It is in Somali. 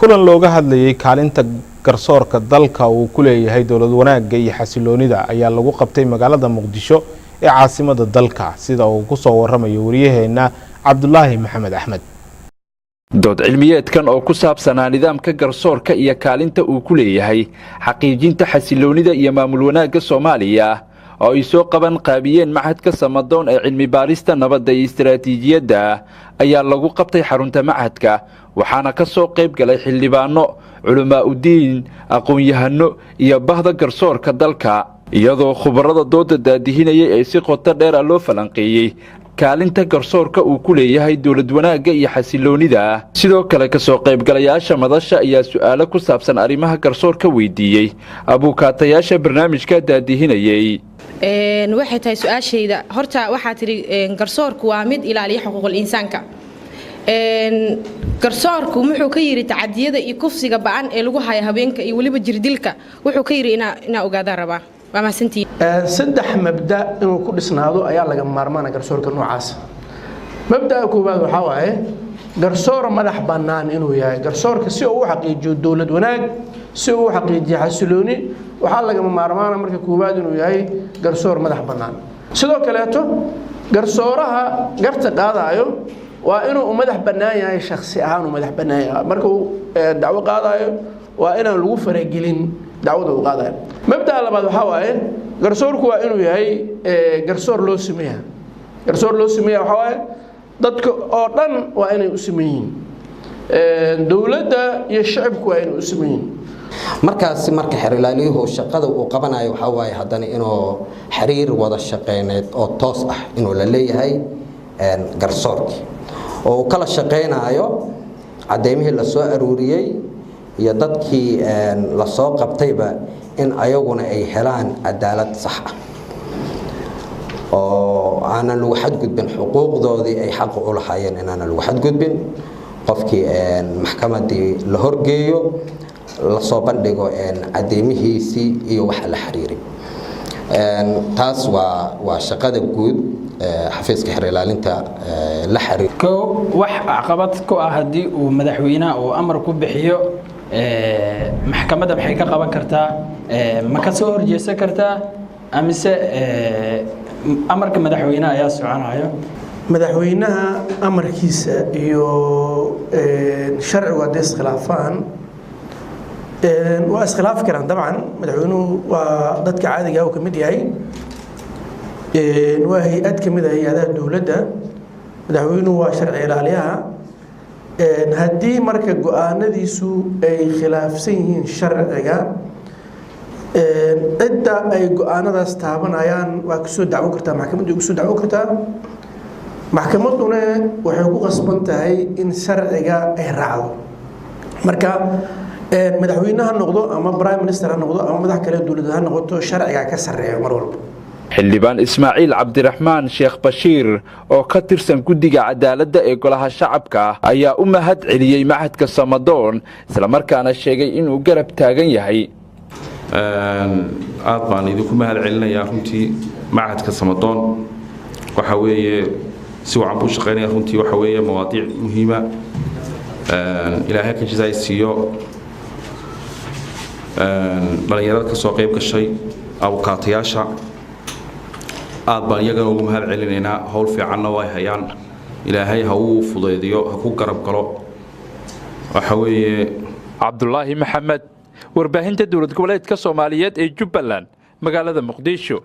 Kulan looga hadlayay kaalinta garsoorka dalka uu ku leeyahay dowlad wanaagga iyo xasiloonida ayaa lagu qabtay magaalada Muqdisho ee caasimada dalka, sida uu kusoo waramayo wariyaheena Cabdulaahi Maxamed Axmed. Dood cilmiyeedkan oo ku saabsanaa nidaamka garsoorka iyo kaalinta uu ku leeyahay xaqiijinta xasiloonida iyo maamul wanaagga Soomaaliya, oo ay soo qaban qaabiyeen Machadka Samadoon ee cilmi baarista nabadda iyo istaraatiijiyadda, ayaa lagu qabtay xarunta machadka, waxaana ka soo qayb galay xildhibaano, culamaa udiin, aqoon-yahano iyo bahda garsoorka dalka, iyadoo khubarada dooda daadihinayay ay si qoto dheera loo falanqeeyey kaalinta garsoorka uu ku leeyahay dowlad wanaagga iyo xasiloonida. Sidoo kale, kasoo qaybgalayaasha madasha ayaa su'aalo ku saabsan arrimaha garsoorka weydiiyey abuukaatayaasha barnaamijka daadihinayay. Waxay tahay su-aashayda, horta waxaa tidhi garsoorku waa mid ilaaliya xuquuqul insaanka. Garsoorku muxuu ka yidhi tacadiyada iyo kufsiga ba'an ee lagu hayo haweenka iyo weliba jirdilka? Wuxuu ka yidhi inaa ogaadaan rabaa. Waa mahadsantihiin. Saddex mabda inuu ku dhisnaado ayaa laga maarmaana garsoorka noocaas. Mabda'a koowaad waxaa waaye garsoor madax bannaan inuu yahay garsoorka, si uu u xaqiijiyo dowlad wanaag, si uu u xaqiijiyo xasilooni. Waxaa lagama maarmaana marka koowaad inuu yahay garsoor madax bannaan. Sidoo kaleeto, garsooraha garta qaadaayo waa inuu u madax bannaan yahay, shaksi ahaan uu madax bannaan yahay. Marka uu dacwo qaadaayo, waa inaan lagu faragelin dacwada uu qaadayo. Mabda'a labaad waxaa waaye garsoorku waa inuu yahay garsoor loo sameeya. Garsoor loo sameeya waxaa waaye dadka oo dhan waa inay u siman yihiin, dowladda iyo shacibku waa inay u siman yihiin. Markaasi marka xeer ilaaliyuhu shaqada uu qabanayo waxaa waaye haddana inuu xiriir wada shaqeyneed oo toos ah inuu la leeyahay garsoorkii, oo uu kala shaqeynayo caddeymihii la soo aruuriyey iyo dadkii lasoo qabtayba in ayaguna ay helaan cadaalad sax ah oo aanan lagu xadgudbin xuquuqdoodii ay xaqa u lahaayeen, inaanan lagu xadgudbin. Qofkii maxkamadii la horgeeyo, lasoo bandhigo cadeymihiisii iyo waxa la xiriiray. Taas waa shaqada guud xafiiska xeer ilaalinta la xiriir. Kow, wax caqabad ku ah haddii uu madaxweynaha uu amar ku bixiyo, maxkamadda maxay ka qaban kartaa? Ma ka soo horjeesan kartaa amise amarka madaxweynaha ayaa soconayo? Madaxweynaha amarkiisa iyo sharcigu hadday iskhilaafaan, waa iskhilaafi karaan dabcan. Madaxweynuhu waa dadka caadiga uu ka mid yahay, waa hay-ad ka mid ah hay-adaha dowladda. Madaxweynuhu waa sharci ilaaliyaha. Haddii marka go-aanadiisu ay khilaafsan yihiin sharciga, cidda ay go-aanadaas taabanayaan waa kusoo dacwo kartaa maxkamaddu, kusoo dacwo kartaa. Maxkamadduna waxay ku qasban tahay in sharciga ay raacdo. Marka madaxweyne ha noqdo ama prime minister ha noqdo ama madax kale dowladda ha noqoto, sharciga ka sarreeya mar walba. Xildhibaan Ismaaciil Cabdiraxmaan Sheekh Bashiir oo ka tirsan guddiga cadaaladda ee golaha shacabka ayaa u mahad celiyey Machadka Samadoon, islamarkaana sheegay inuu garab taagan yahay. Aad baan idinku mahad celinayaa runtii. Machadka Samadoon waxa weeye si wacan buu shaqaynaya runtii. Waxa weeye mawaadiic muhiima. Ilaahay ka jazaay siiyo dhalinyarada ka soo qayb gashay, abukaatayaasha aad baan iyagana ugu mahad celinaynaa. Howl fiicanna way hayaan, Ilaahay ha uu fudaydiyo, ha ku garab galo waxa weeye. Cabdulaahi Maxamed, warbaahinta Dowlad Goboleedka Soomaaliyeed ee Jubbaland, magaalada Muqdisho.